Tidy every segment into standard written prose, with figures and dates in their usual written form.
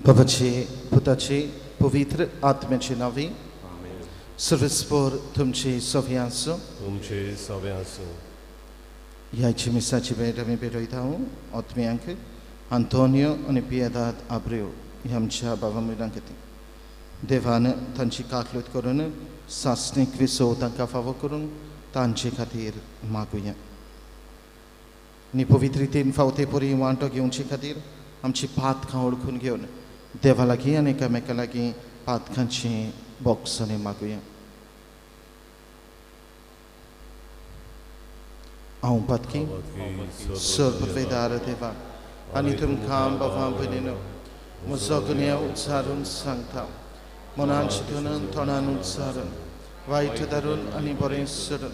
बाबाचे, पुताचे, पवित्र आत्म्याचे नांवे. सर्वेस्पोर तुमचे सवे आसूं. तुमचे सवे आसूं. ह्याची मिसाची भेट आमी भेटयता आत्म्यांक आंतोनियो आनी पियेदाद आब्रेव ह्या आमच्या बाबा भयणां खातीर. देवान तांची काकलूत करून सासणीक विसव तांकां फावो करून तांचे खातीर मागुया. आनी पवित्र रितीन फावते परी वांटो घेवचे खातीर आमची पातकां वळखून घेवन देवा लागीं आनी एकामेका लागीं पातकांची बोगसणी मागुया. हांव पातकी सर्वदार देवा आनी तुमकां बाबा भयणीनो म्हजो गुन्यांव उच्चारून सांगता. मनान चिंतून, तोंडान उच्चारून, वायट धरून आनी बरें सोडून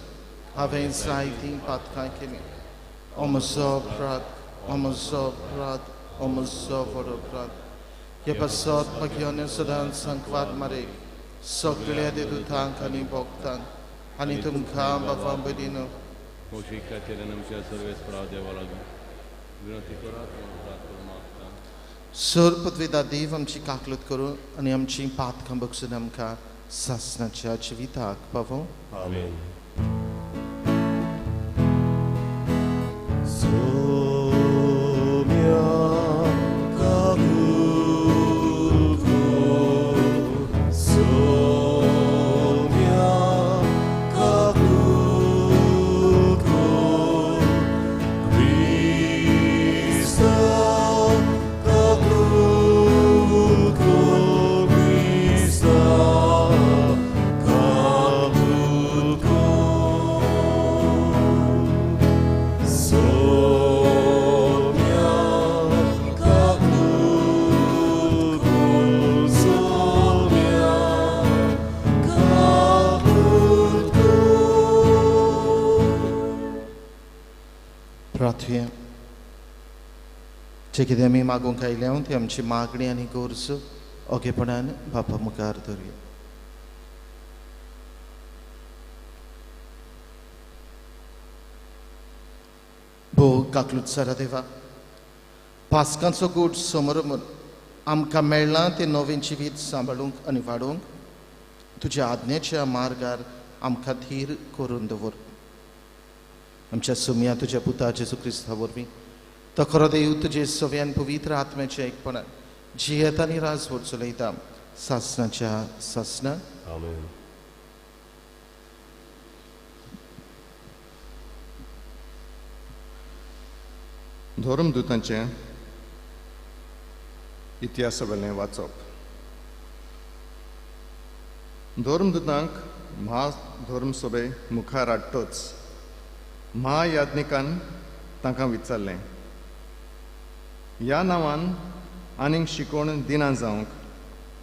हांवें जायतीं पातकां केलीं. ओ म्हजो अपराध, ओ म्हजो अपराध, ओ म्हजो व्हड अपराध. हे पासत म्हज्या सदांच सांकवार मारे सगळ्या देदुतांक आनी भोगतांक आनी तुमकां बाबा भयणीनो म्हजी खातीर आनी आमच्या सर्वेस्परा देवा लागीं विनंती करात म्हूण प्रार्थना मागता. सर पदवेदा देव आमची काकलूत करूं आनी आमची पातकां बगसून आमकां सासणाच्या जिविताक पावोवं. आमेन. जे कितें आमी मागूंक आयल्या ती आमची मागणी आनी गरज ओगेपणान बापा मुखार धरया. भोव काकलूत सारा देवा, पास्कांचो गूट समोर आमकां मेळ्ळां तें नवें जिवीत सांबाळूंक आनी वाडोवंक तुज्या आज्ञेच्या मार्गार आमकां धीर करून दवर. आमच्या सुमया तुज्या पुता जेजू क्रिस्ता वरवीं तो खरो देव तुजे सव्यान पवित्र आत्म्याच्या एकपणान जियेत आनी राजवट चलयता सासणाच्या सासणा. आमेन. धर्मदूतांचें इतिहासा वेलें वाचप. धर्मदूतांक म्हाधर्मसभे मुखार हाडटच म्हायाज्ञिकान तांकां विचारलें, ह्या नांवान आनीक शिकोवण दिना जावंक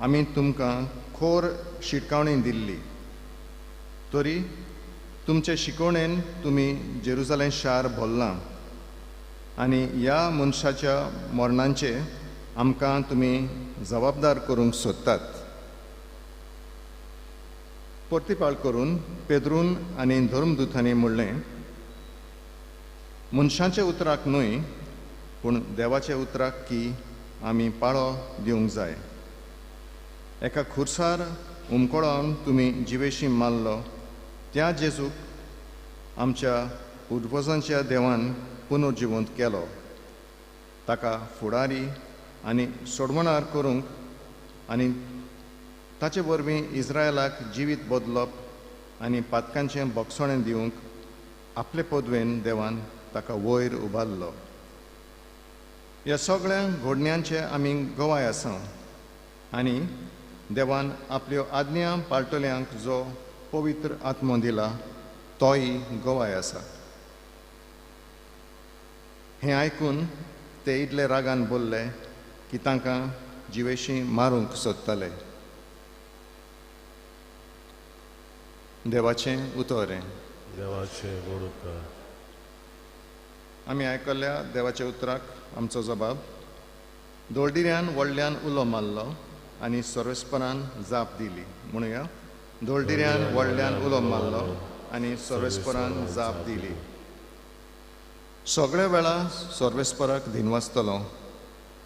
आमी तुमकां खोर शिटकावणी दिल्ली, तरी तुमचे शिकोवणेन तुमी जेरुजालेम शार भरलां आनी ह्या मनशाच्या मरणांचे आमकां तुमी जबाबदार करूंक सोदतात. प्रतिपाळ करून पेद्रून आनी धर्मदूतांनी म्हणलें, मनशाच्या उतराक न्हय पूण देवाच्या उतराक की आमी पाळो दिवंक जाय. एका खुर्सार उमकळावन तुमी जिवेशी मारलो त्या जेजूक आमच्या पुर्वजांच्या देवान पुनर्जिवंत केलो. ताका फुडारी आनी सोडवणार करूंक आनी ताचे वरवीं इस्रायलाक जिवीत बदलप आनी पातकांचें बक्षणें दिवंक आपले पदवेन देवान ताका वयर उबारलो. ह्या सगळ्या घडण्यांचे आमी गवाय आसा आनी देवान आपल्यो आज्ञा पाळटल्यांक जो पवित्र आत्मो दिला तोय गवाय आसा. हें आयकून ते इतले रागान बोल्ले की तांकां जिवेशी मारूंक सोदताले. देवाचें उतर हें. देवाचें गोड उपकार. आमी आयकल्ल्या देवाच्या उतराक आमचो जबाब. दोळदिऱ्यान व्हडल्यान उलो मारलो आनी सर्वेस्परान जाप दिली. म्हणुया, दोळदिऱ्यान व्हडल्यान उलो मारलो आनी सर्वेस्परान जाप दिली. सगळ्या वेळा सर्वेस्पराक दिनवासतलो,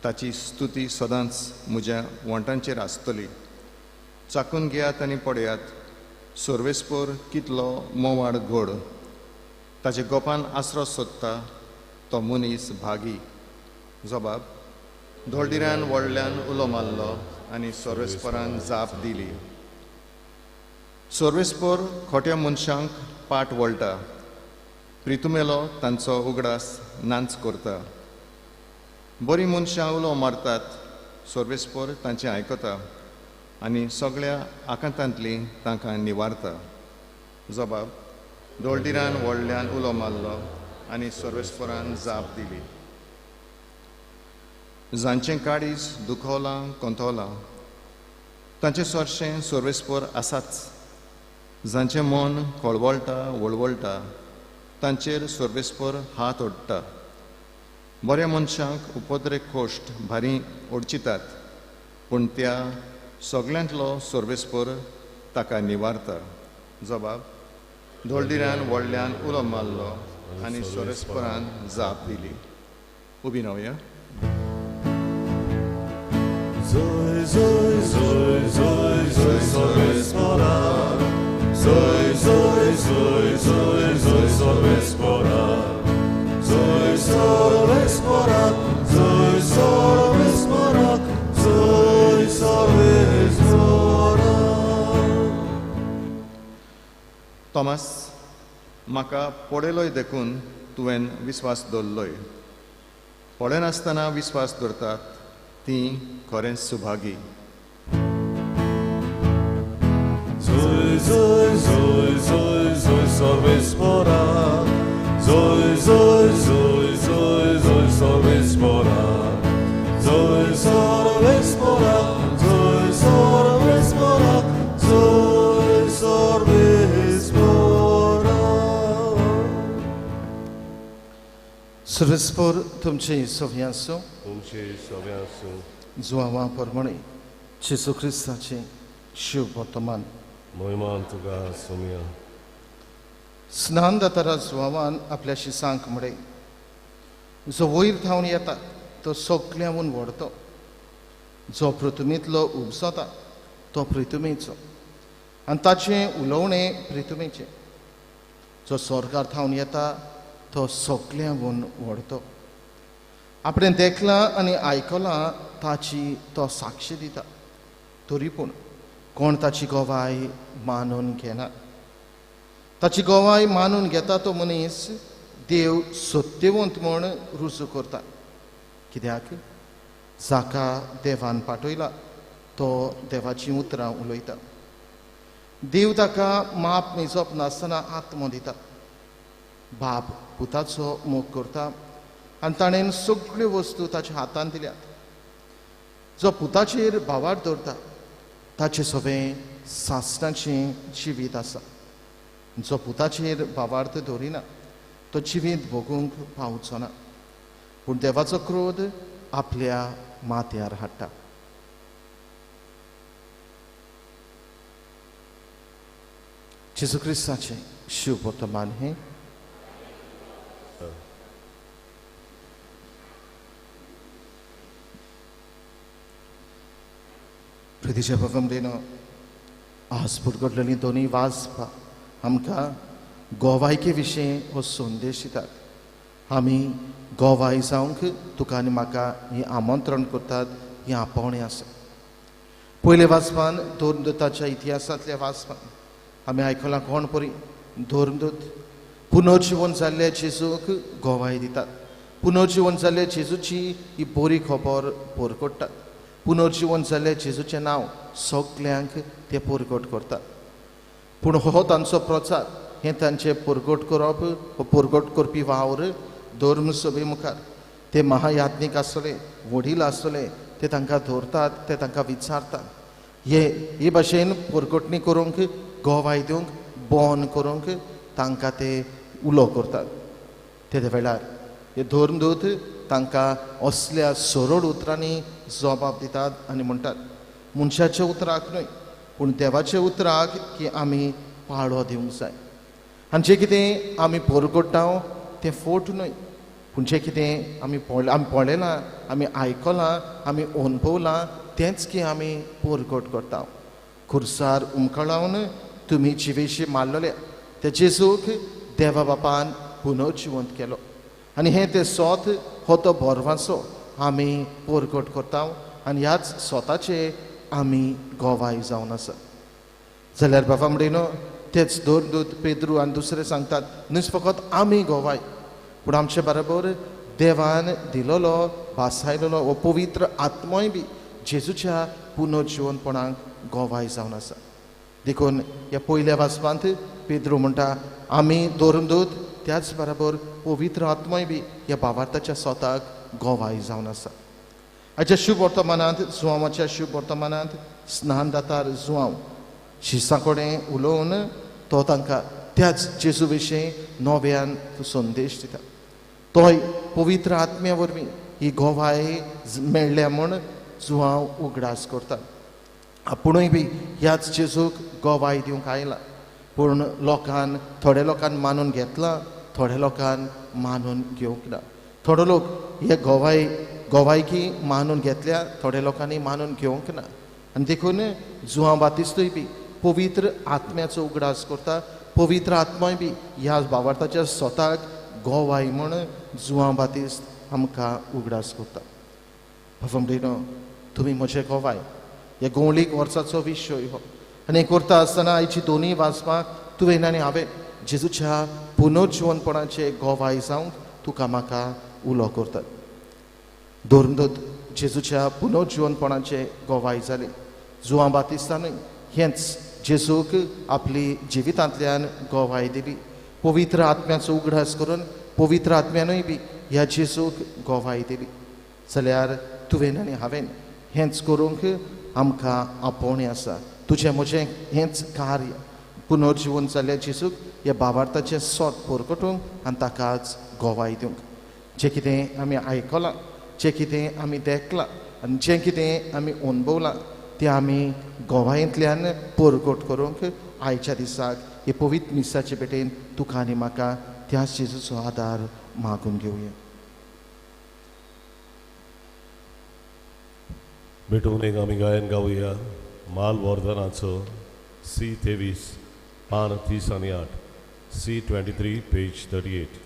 ताची स्तुती सदांच म्हज्या वोंटांचेर आसतली. चाकून घेयात आनी पळयात सर्वेस्पोर कितलो मोवाड गोड. ताचे गोपान आसरो सोदता तो मनीस भागी. जबाब धोलडिऱ्यान व्हडल्यान उलो मारलो आनी सर्वेस्परान जाप दिली. सर्वेस्पोर खोट्या मनशांक पाट वळटा, प्रितुमेलो तांचो उगडास नांच करता. बरीं मनशां उलो मारतात, सर्वेस्पोर तांचें आयकता आनी सगळ्या आकांतांतली तांकां निवारता. जबाब दोलडिरान व्हडल्यान उलो मारलो आनी सर्वेस्परान जाप दिली. जांचें काळीज दुखवलां कोंतवलां तांचें सरशें सर्वेस्पोर आसाच. जांचें मन कळवळटा वळवळटा तांचेर सर्वेस्पोर हात ओडटा. बऱ्या मनशांक उपद्रे कोश्ट भारी ओडचितात, पूण त्या सगळ्यांतलो सर्वेस्पोर ताका निवारता. जबाब धोलडिऱ्यान व्हडल्यान उलो मारलो आनी सर्वेस्परान जाप दिली. उबी रावया. Zoy zoy zoy zoy zoy सर्वेस्परा, zoy zoy zoy zoy zoy सर्वेस्परा, zoy सर्वेस्परा, zoy सर्वेस्परा, zoy सर्वेस्परा. थॉमस, म्हाका पळयलोय देखून तुवें विस्वास दवरलोय. पळयनासतना विस्वास दवरतात ती खरेंच Subhagi. Zoy zoy zoy zoy zoy सर्वेस्परा, zoy zoy zoy zoy zoy सर्वेस्परा, zoy सर्वेस्परा, zoy सर्वेस्परा, zoy सर्वेस्परा. सर्वेस्पोर तुमचे सव्यासो तुमचे सव्यासो जुआवा परमणे जेजू क्रिस्ताचे शिव वर्तमान मोहिमान तुका सोमिया. स्नान जाताना जुआवान आपल्या शिसांक म्हळे, जो वयर थावन येता तो सगळ्यांहून व्हडतो, जो पृथुमींतलो उपजता तो पृथुमीचो आनी ताचें उलोवणें पृथुमीचें, जो स्वर्गार थावन येता तो सगळ्यांहून व्हडतो. आपणें देखलां आनी आयकलां ताची तो साक्षी दिता, तरी पूण कोण ताची गवाय मानून घेना. ताची गवाय मानून घेता तो मनीस देव सत्यवंत म्हूण रुजू करता, कित्याक जाका देवान पाठयला तो देवाचीं उतरां उलयता. देव ताका माप मेजप नासतना आत्मो दिता. बाप पुताचो मोग करता आनी ताणें सगळ्यो वस्तू ताच्या हातान दिल्यात. जो पुताचेर भावार्थ दवरता ताचें सगळें सासणाचें जिवीत आसा. जो पुताचेर भावार्थ दवरिना तो जिवीत भोगूंक पावचो ना, पूण देवाचो क्रोध आपल्या माथ्यार हाडटा. जेजू क्रिस्ताचें शिव वर्तमान हें. प्रितीच्या बाबा, आज पुरगटलेली दोनूय वाजपा आमकां गोवायके विशीं हो संदेश दितात. आमी गोवाय जावंक तुका आनी म्हाका हें आमंत्रण करतात, हें आपोवणें आसा. पयले वाचपान धर्मदूताच्या इतिहासांतल्या वाचपान आमी आयकलां कोण परी धर्मदूत पुनर्जिवन जाल्ल्या जेजूक गोवाय दितात, पुनर्जिवन जाल्ल्या जेजूची ही बरी खबर परगट्टात, पुनर्जिवन जाल्ल्या जेजूचें नांव सगल्यांक ते परगट करतात. पूण हो तांचो प्रचार, हें तांचें परगट करप, हो परगट करपी वावर धर्मसभे मुखार ते महायाज्ञीक आसतले, वडील आसतले, ते तांकां धरतात, ते तांकां विचारतात. हे भाशेन परगटणी करूंक, गोवाय दिवंक, बॉन करूंक तांकां ते उलो करतात. तेदे वेळार हे धर्मदूत तांकां असल्या सरळ उतरांनी जबाब दितात आनी म्हणटात, मनशाच्या उतराक न्हय पूण देवाच्या उतराक की आमी पाळो दिवंक जाय. आनी जें कितें आमी परगट्टा तें फोट न्हय पूण जें कितें आमी पळयलां, आमी आयकलां, आमी अणभवलां तेंच की आमी परगट करता. खुर्सार उमकळावन तुमी जिवेशी मारलेले ते जेजूक देवा बापान पुनर्जिवंत केलो आनी हें तें सोत हो तो भरवासो आमी परगट करता आनी ह्याच सोताचे आमी गोवाय जावन आसा. जाल्यार बाबा म्हणिनो तेच दोन दूत पेद्रू आनी दुसरे सांगतात न्हय फकत आमी गोवाय पूण आमचे बरोबर देवान दिलोलो भासायलेलो हो पवित्र आत्मोय बी जेजूच्या पुनर्जिवनपणाक गोवाय जावन आसा. देखून ह्या पयल्या वाचपांत पेद्रू म्हणटा आमी धर्मदूत त्याच बरोबर पवित्र आत्मोय बी ह्या भावार्थाच्या स्वताक गोवाय जावन आसा. आयच्या शुभ वर्तमानांत जुवांवाच्या शुभ वर्तमानांत स्नान दातार जुवांव शिसां कडेन उलोवन तो तांकां त्याच जेजू विशीं नव्यान संदेश दिता. तोय पवित्र आत्म्या वरवीं ही गोवाय मेळ्ळ्या म्हूण जुवांव उगडास करता. आपुणूय बी ह्याच जेजूक गोवाय दिवंक आयला पूण लोकान थोड्या लोकान मानून घेतला, थोड्या लोकान मानून घेवंक ना. थोडो लोक हे गोवायकी मानून घेतल्या, थोड्या लोकांनी मानून घेवंक ना. आनी देखून जुवांव बातिस्तूय बी पवित्र आत्म्याचो उगडास करता. पवित्र आत्मोय बी ह्या भावार्थाच्या स्वताक गोवाय म्हूण जुवांव बातिस्त आमकां उगडास करता. बाबा तुमी म्हजे गोवाय ह्या गोंवळीक वर्साचो विशय हो आनी हें करता आसतना आयची दोनूय वाचपाक तुवें आनी हांवें जेजूच्या पुनर्जिवनपणाचे गोवाय जावंक तुका म्हाका उलो करतात. धर्मदूत जेजूच्या पुनर्जिवनपणाचे गोवाय जाले. जुवांव बातिस्तानूय हेंच जेजूक आपली जिवितांतल्यान गोवाय दिली. पवित्र आत्म्याचो उगडास करून पवित्र आत्म्यानूय बी ह्या जेजूक गोवाय दिली. जाल्यार तुवें आनी हांवें हेंच करूंक आमकां आपोवणें आसा. तुजें म्हजें हेंच कार्य पुनर्जिवन जाल्ल्या जेजूक ह्या भावार्थाचें सोत परगटूंक आनी ताकाच गोवाय दिवंक. जें कितें आमी आयकलां, जें कितें आमी देखलां आनी जें कितें आमी अणभवलां तें आमी गोवायेंतल्यान परगट करूंक आयच्या दिसाक हे पवित्र मिसाचे भेटेन तुका आनी म्हाका त्याच जेजूचो आदार मागून घेवया. भेटून एक आमी गायन गावया माल वर्धनाचो सी 23 पान 30 आनी 8 सी 23 पेज 38.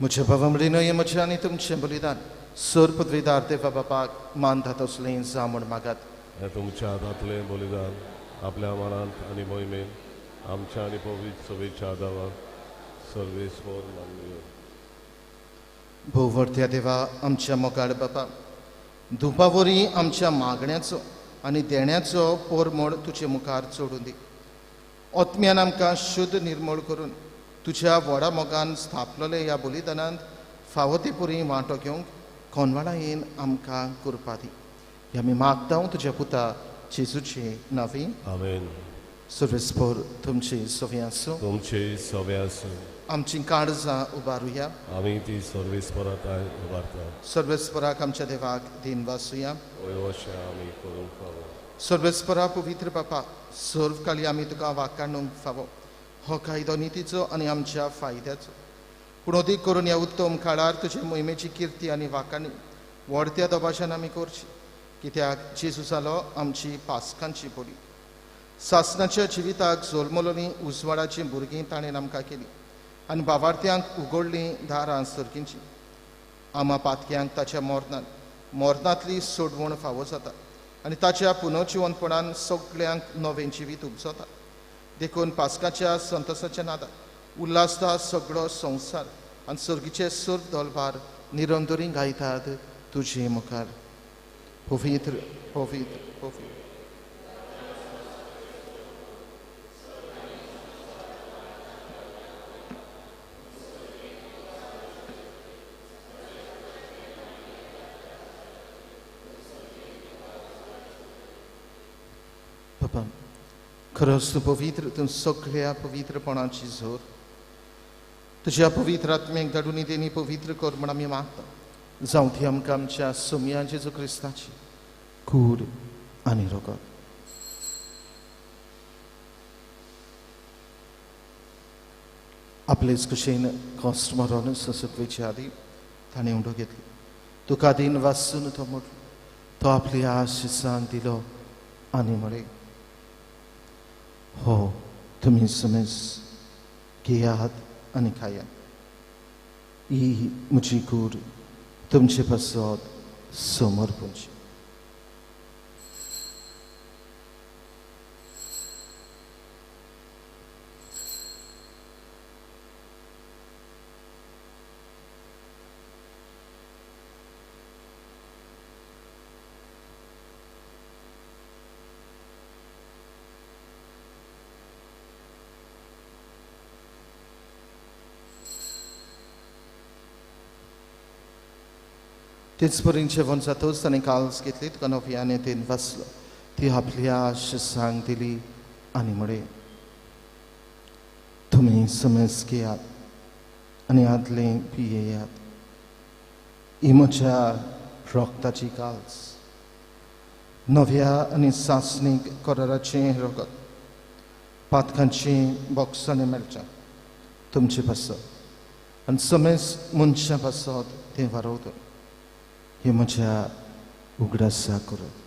म्हज्या बाबा म्हणिनो हें म्हजें आनी तुमचें बलिदान सर पदवीदार देवा बापाक मान जाता जा म्हूण मागात. हें तुमच्या हातांतलें बलिदान आपल्या मनांत आनी मोहिमेन आमच्या आनी पवित्र सभेच्या आदावाक सर्वेस्पर मानयो. भोववर्त्या देवा आमच्या मोगाळ बापा, धुपा वरी आमच्या मागण्याचो आनी देण्याचो पोरमोड तुजे मुखार चडून दी. आत्म्यान आमकां शुद्ध निर्मूळ करून तुज्या व्हडा मोगान स्थापलेले ह्या बलिदानांत फावो ते पुरी वांटो घेवंक कोनवाळायेन आमकां करपा दी. हे आमी मागता तुज्या पुता जेजूचे नांवी. आमेन. सर्वेस्पर तुमचे सवे आसूं. तुमचे सवे आसूं. आमची काळजां उबारुया. आमी ती सर्वेस्पराक उबारता. सर्वेस्पराक आमच्या देवाक दिन वासुया. अशें आमी करूंक फावो. सर्वेस्परा पवित्र बापा, सर्व काळी आमी तुका वाकाणूंक फावो. हो कायदो नितीचो आनी आमच्या फायद्याचो. पूण अदीक करून ह्या उत्तम काळार तुजे मोहिमेची किर्ती आनी वाखाणी व्हडत्या दबाशान आमी करची, कित्याक जेजू जालो आमची पास्कांची बरी. सासनाच्या जिविताक जोलमलोनी उजवाडाची भुरगीं ताणें आमकां केली आनी बावार्थ्यांक उगडलीं दारां सर्गींची. आमा पातक्यांक ताच्या मरणान मरणांतली सोडवण फावो जाता आनी ताच्या पुनर्जिवनपणान सगळ्यांक नवें जिवीत उपजता. देखून पास्काच्या संतोसाच्या नादात उल्हासता सगळो संवसार आनी सर्गीचे सर्व दलबार निरंतरी गायतात तुजे मुखार. पवित्र पवित्र पवित्र. बाबा, खरोच तूं पवित्र, तूं सगळ्या पवित्रपणाची जोर. तुज्या पवित्र आत्म्याक धाडून तेणी पवित्र कर म्हण आमी मागता. जावं ती आमकां आमच्या सोमया जेजू क्रिस्ताची कूड आनी रगत. आपलेच कशेन कॉस्ट मरोन सोंसूंक वयचे आदीं ताणें उंडो घेतलो. तुका दिन वासून तो म्हटलो, तो आपली आशिसांक दिलो आनी म्हळें, हो तुमी समेज घेयात आनी खायात. ही म्हजी कूड तुमचे पासत समर्पणची. तेच परीन जेवण जातच ताणें काल्स घेतली, तुका नव्याने तेन वाचलो, ती आपल्या आशिसांक दिली आनी म्हळें, तुमी समज घेयात आनी आदलें पियेयात. ही म्हज्या रगताची काल्स, नव्या आनी सासणीक कराराचें रगत, पातकांचें बोगसाणें मेळचें तुमचे पासत आनी समेज मनशां पासत तें वारवता. हे म्हज्या उगडासा करत.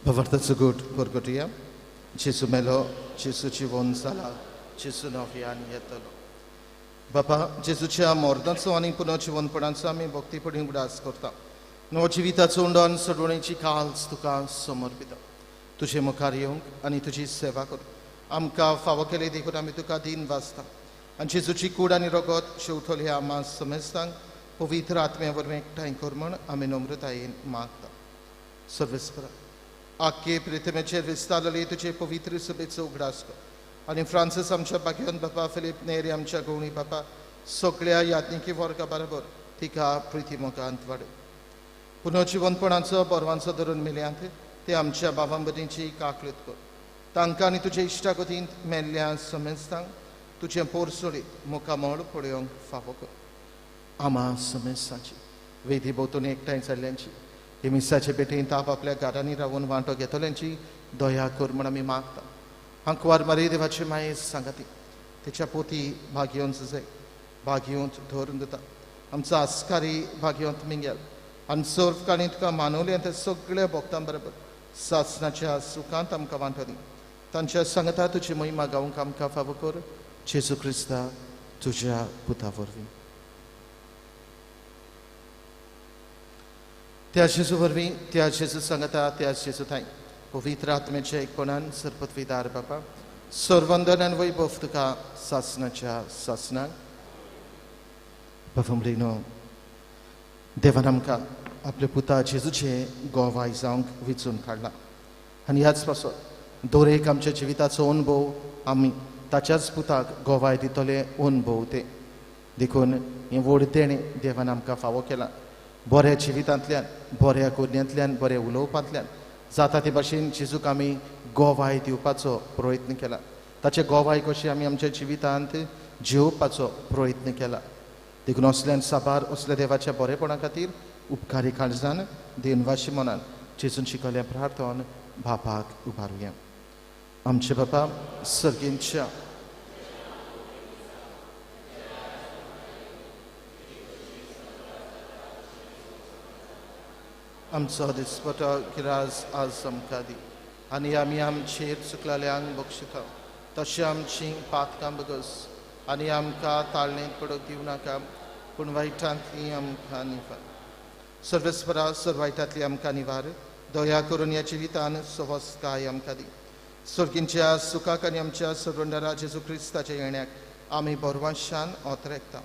भवार्थाचो गोट परगटया. जेजू मेलो, जेजू जिवन जाला, जेजू नव्यान येतलो. बापा, जेजूच्या मरणाचो आनी पुनर्जिवनपणाचो आमी भक्तीपणी उगडास करता. नवो जिविताचो उंडो आनी सोडवणेची काल्स तुका समर्पिता. तुजे मुखार येवंक आनी तुजी सेवा करूंक आमकां फावो केली देखून आमी तुका दिन वाचता. आनी जेजूची कूड आनी रगत शेवटोली आमा समेस्तांक पवित्र आत्म्या वरवीं एकठांय कर म्हण आमी नम्रतायेन मागता. सर्वेस्परा, आख्खे प्रिथमेचेर विस्तारलेली तुजे पवित्र सभेचो उगडास कर आनी फ्रांसीस आमच्या भाग्यवंत बापा, फिलीप नेरी आमच्या गवणी बापा, सगळ्या याज्ञिकी वर्गा बरोबर तिका प्रिती मोगांत वाडय. पुनर्जिवनपणाचो बरवांचो धरून मेल्यांत ते आमच्या बाबां भयणींची काकळूत कर. तांकां आनी तुजे इश्टागतींत मेल्ल्या समेस्तांक तुजें पोरसोडीत मुखामळ पळोवंक फावो कर. आमा समेस्तांची वेदी भोंवतणी एकठांय जाल्ल्यांची, हे मिसाचे पेटेंत आप आपल्या घरांनी रावून वांटो घेतल्यांची दया कर म्हण आमी मागता. आंकवार मारी देवाचे मायेस सांगाती तेच्या पोती भाग्यवंत जाय भाग्यवंत धरून दिता. आमचो आस्कारी भाग्यवंत मिंगेल आनी सर्व काणी तुका मानवलें ते सगळ्या भक्तां बरोबर सासनाच्या सुखांत आमकां वांटो दी. तांच्या सांगता तुजी महिमा गावंक आमकां फावो कर. जेजू क्रिस्ता तुज्या पुता वरवीं. त्या जेजू वरवीं, त्या जेजू सांगता, त्या जेजू थांय पवित्र आत्म्याच्या एकपणान सरपतविदार बापा, सर्वंदन वैभव तुका सासनाच्या सासनाक. बाबा म्हणलो, देवान आमकां आपल्या पुता जेजूचे गोवाय जावंक विचून काडला आनी ह्याच पासत दरेक आमच्या जिविताचो अणभव आमी ताच्याच पुताक गोवाय दितले अणभव ते. देखून हें व्हड देणें देवान आमकां फावो केलां. बऱ्या जिवितांतल्यान, बऱ्या करण्यांतल्यान, बऱ्या उलोवपांतल्यान जाता ते भाशेन जेजूक आमी गोवाय दिवपाचो प्रयत्न केला. ताचे गोवाय कशी आमी आमच्या जिवितांत जिवपाचो प्रयत्न केला. देखून असल्यान साबार असल्या देवाच्या बरेपणा खातीर उपकारी काळजान देनवाशी मनान जेजून शिकयल्ल्या प्रार्थन बापाक उबारुया. आमचे बापा सर्गींच्या आमचो दिसपटो गिराज आज आमकां दी आनी आमी आमचेर चुकलेल्यांक बक्षिता तशें आमची पातकां बगस आनी आमकां ताळणेंत पडूंक दिवं नाका पूण वायटांतली आमकां निवार. सर्वेस्परा सर्व वायटांतली आमकां निवार. दया करून ह्या जिवितान सवस्काय आमकां दी. सर्गींच्या सुखाक आनी आमच्या सर्वंडरा जेजू क्रिस्ताच्या येण्याक आमी बरवाशान ओतरेकता.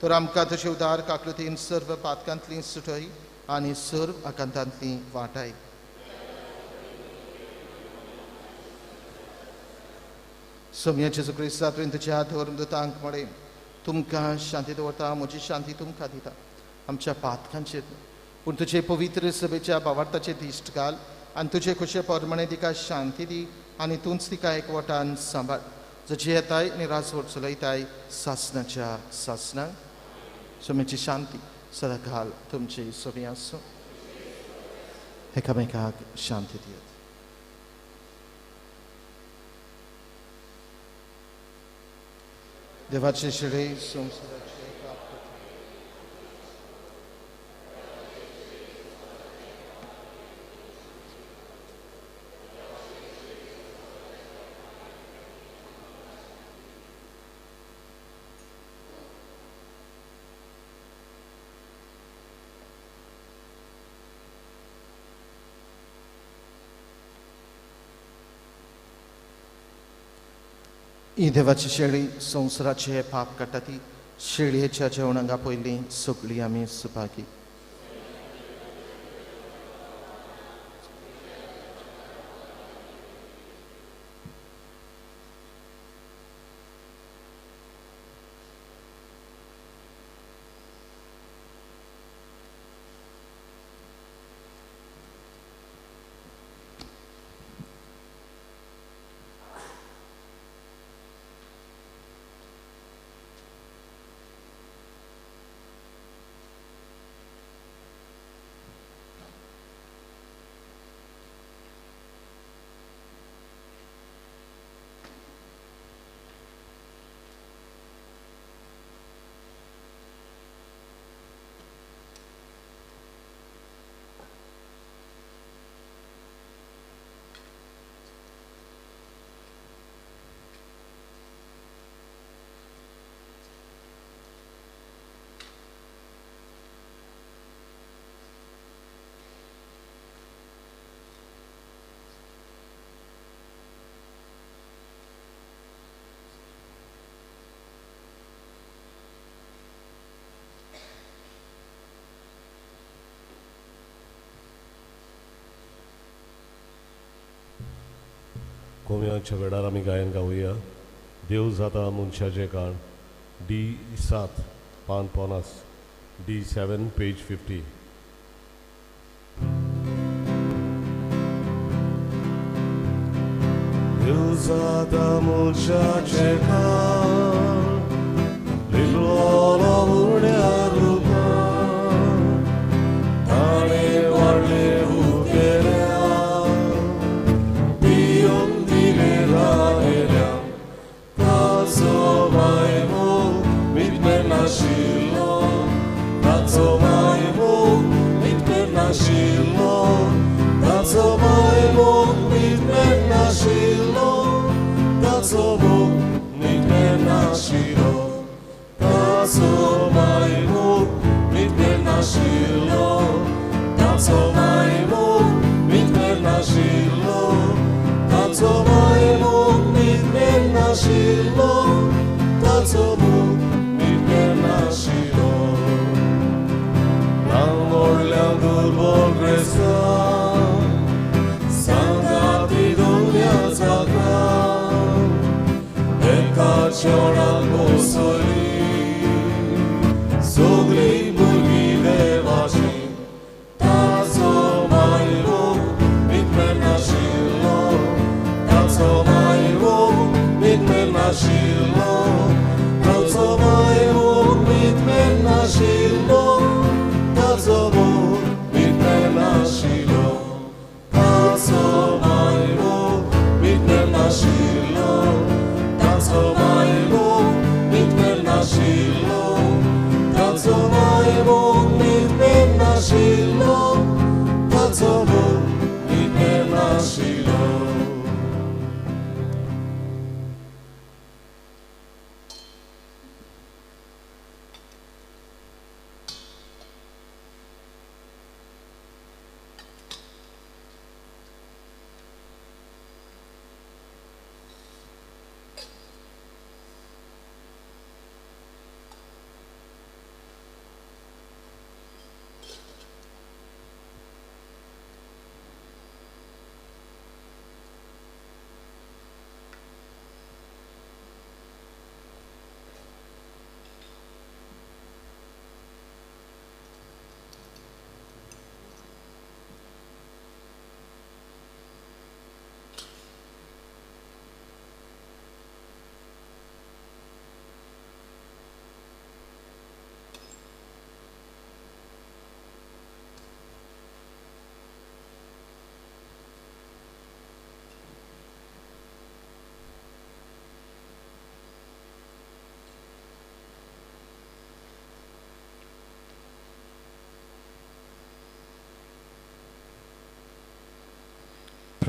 तर आमकां तशें उदार काकलुतीन सर्व पातकांतली सुटय आनी सर्व आकांतांतली वाटाय. सोम्या जेजू क्रिस्ता तुवें तुज्या धर्मदूतांक म्हळें तुमकां शांती दवरता, म्हजी शांती तुमकां दिता. आमच्या पातकांचेर पूण तुजे पवित्र सभेच्या भावार्थाचे दिश्ट घाल आनी तुजे खुशे प्रमाणे तिका शांती दी आनी तूंच तिका एकवटान सांबाळ. जशी येताय आनी राजवट चलयताय सासनाच्या सासनाक. सोम्याची शांती सदांकाल तुमची सोबी आसूं. एकामेकाक शांती दियात. देवाचे शिळे संवसाराचे पाप करता. ही देवाची शेळी संवसाराचे पाप काडटा ती शेळयेच्या जेवणांगा पयलीं सगळीं आमी सुभागी. कोम्यांच्या वेळार आमी गायन गावया. देव जाता मनशाचें काण, डी 7 पान 50, डी 7 पेज 50. देव जाता मनशाचें काण, लिपलोलो उण्या रुपान, ताणें व्हडलें उकेल्या Chora kosoli,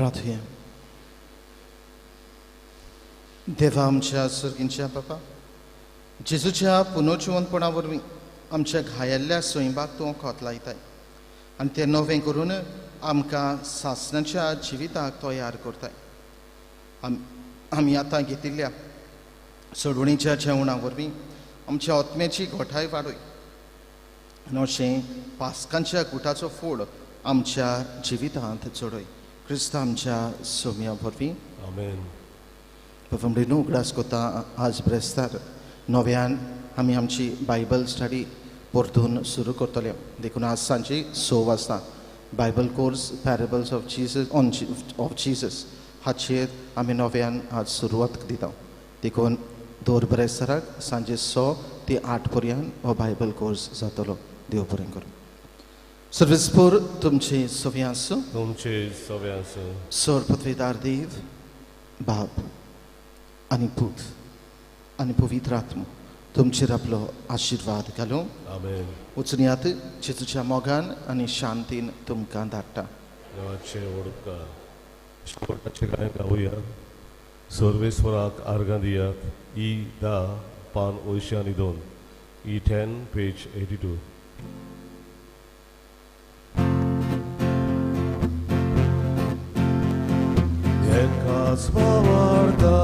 प्रार्थुया. देवा आमच्या सर्गींच्या बापा, जेजूच्या पुनर्जिवंतपणा वरवीं आमच्या घायल्ल्या सैंबाक तूं खत लायताय आनी तें नवें करून आमकां सासणाच्या जिविताक तयार करताय. आमी आतां घेतिल्ल्या सोडवणीच्या जेवणा वरवीं आमच्या आत्म्याची घटाय वाडय आनी अशें पास्कांच्या गुटाचो फोड आमच्या जिवितांत चडय. क्रिस्त आमच्या सोम्या वरवीं. आमेन. बाबा उगडास कोता आज ब्रेस्तार नव्यान आमी आमची बायबल स्टडी परतून सुरू करतले. देखून आज सांजे 6 वाजता Bible course parables of Jesus on of Jesus हाचेर आमी नव्यान आज सुरवात दिता. देखून दर ब्रेस्ताराक सांजे 6 ते 8 पर्यंत हो बायबल कोर्स जातलो. देव बरें करूं. सर्वेस्पोर तुमचे सव्या आसूं. तुमचे सव्या आसूं. सर पृथ्वीदार देव बाप आनी पूत आनी पवित्र आत्मो तुमचेर आपलो आशिर्वाद घालूं. आमेन. वचुनयात जेजूच्या मोगान आनी शांतीन तुमकां धाडटा. देवाचे वडपकार शेवटाचें गायन गावया. सर्वेस्वराक आर्गां दियात. ई 10 पान 82, ई 10 पेज 82. एकाच भावार्थान